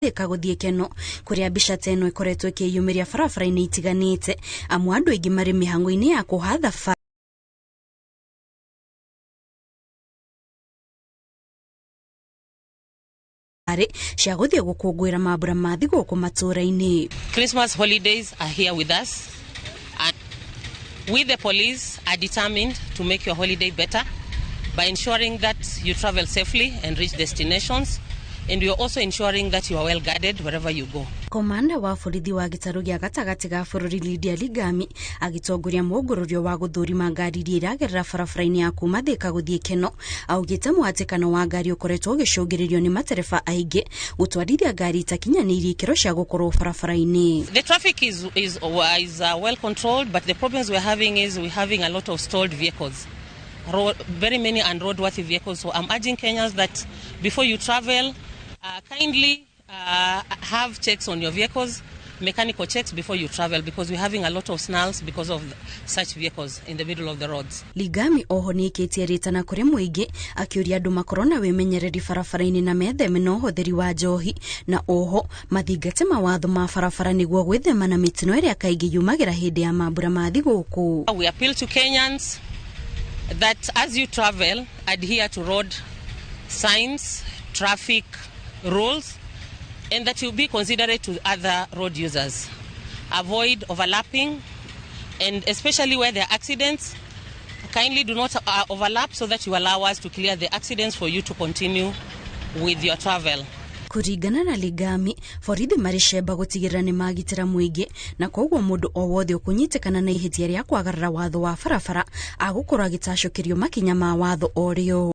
Thika gũthiĩ Keno, kũrĩa mbica ta ĩno ĩkoretwo ĩkĩyumĩria barabara-inĩ itiganĩte, amu andũ aingĩ marĩ mĩhang'o-inĩ ya kũha thabarĩ cia gũthiĩ gũkũngũĩra mambura ma thigũkũ matũũra-inĩ. Christmas holidays are here with us, and we the police are determined to make your holiday better by ensuring that you travel safely and reach destinations, and we are also ensuring that you are well guarded wherever you go. Komanda wa borithi wa gĩtarũ gĩa gatagatĩ ga bũrũri Lydia Ligami agĩtongoria mũngũrũrio wa gũthũrima ngari iria iragerera barabara-inĩ ya kuma Thika gũthiĩ Keno, augĩte mũhatĩkano wa ngari ũkoretwo ũgĩcũngĩrĩrio nĩ matereba aingĩ gũtwarithia ngari itakinyanĩirie ikĩro cia gũkorwo barabara-inĩ. The traffic is well controlled, but the problems we're having is we're having a lot of stalled vehicles, very many unroadworthy vehicles. So I'm urging Kenyans that before you travel, kindly have checks on your vehicles, mechanical checks before you travel, because we're having a lot of snarls because of such vehicles in the middle of the roads. Ligami oho nĩ ĩkĩtie rĩtana kũrĩ mũingĩ, akĩũria andũ makorwo na wĩmenyereri barabara-inĩ na metheme na ũhũthĩri wa njohi, na oho mathingate mawatho ma barabara nĩguo gwĩthema na mĩtino ĩrĩa kaingĩ yumagĩra hĩndĩ ya mambura ma thigũkũ. We appeal to Kenyans that as you travel, adhere to road signs, traffic rules, and that you be considerate to other road users. Avoid overlapping, and especially where there are accidents, kindly do not overlap so that you allow us to clear the accidents for you to continue with your travel. Kũringana na Ligami, borithi marĩ cemba gũtigĩrĩra nĩ magitĩra mũingĩ, na koguo mũndũ o wothe ũkũnyitĩkana na ihĩtia rĩa kwagarara watho wa barabara agũkorwo agĩtacũkĩrio makinya ma watho o rĩo.